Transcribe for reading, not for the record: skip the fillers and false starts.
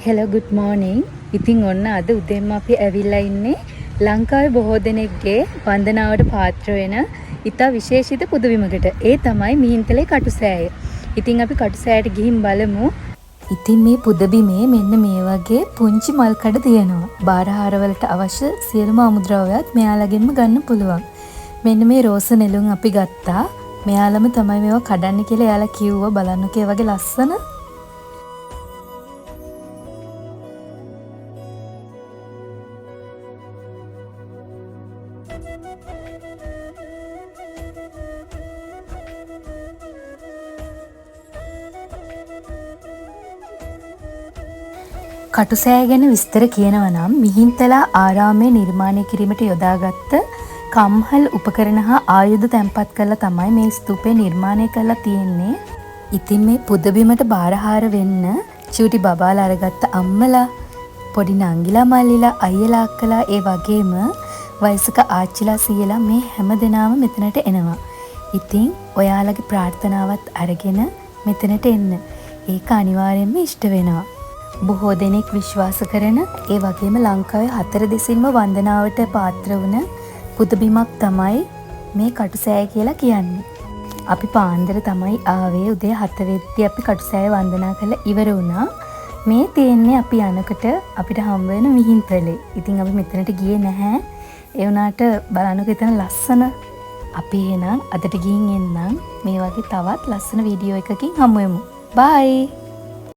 Hello, good morning. ඉතින් ඔන්න අද උදෙන්ම අපි ඇවිල්ලා ඉන්නේ ලංකාවේ බොහෝ දෙනෙක්ගේ වන්දනාවට පාත්‍ර වෙන ඉතා විශේෂිත පුදබිමකට. ඒ තමයි මිහින්තලේ කටුසෑය. ඉතින් අපි කටුසෑයට ගිහින් බලමු. ඉතින් මේ පුදබිමේ මෙන්න මේ වගේ පුංචි මල් කඩ තියෙනවා. බාරහාරවලට අවශ්‍ය සියලුම අමුද්‍රව්‍යත් මෙයාලගෙන්ම ගන්න පුළුවන්. මෙන්න මේ රෝස නෙළුම් අපි ගත්තා. මෙයාලම තමයි මේවා කඩන්නේ කියලා එයාලා කිව්වා. බලන්නකෝ ඒ වගේ ලස්සන. කටුසෑය ගැන විස්තර කියනවා නම් මිහින්තලා ආරාමය නිර්මාණය කිරීමට යොදාගත්ත කම්හල් උපකරණ හා ආයුධ තැන්පත් කරලා තමයි මේ ස්තූපය නිර්මාණය කරලා තියෙන්නේ. ඉතින් මේ පුදබිමට බාරහාර වෙන්න චූටි බබාලා අරගත්ත අම්මලා, පොඩි නංගිලා මල්ලිලා, අයියලා අක්කලා, ඒ වගේම වයසක ආච්චිලා සීයලා මේ හැම දෙනාම මෙතනට එනවා. ඉතින් ඔයාලගේ ප්‍රාර්ථනාවත් අරගෙන මෙතනට එන්න. ඒක අනිවාර්යයෙන්ම ඉෂ්ට වෙනවා. බොහෝ දෙනෙක් විශ්වාස කරන, ඒ වගේම ලංකාවේ හතර දෙසින්ම වන්දනාවට පාත්‍ර වුණ පුදබිමක් තමයි මේ කටුසෑය කියලා කියන්නේ. අපි පාන්දර තමයි ආවේ. උදේ 7 වෙද්දි අපි කටුසෑය වන්දනා කරලා ඉවර වුණා. මේ තියෙන්නේ අපි යනකොට අපිට හම්බ වෙන මිහින්තලේ. ඉතින් අපි මෙතනට ගියේ නැහැ. ඒ වුණාට බලන්නකෝ එතන ලස්සන. අපි එහෙනම් අදට ගිහින් එන්නම්. මේ වගේ තවත් ලස්සන වීඩියෝ එකකින් හමු වෙමු. බයි.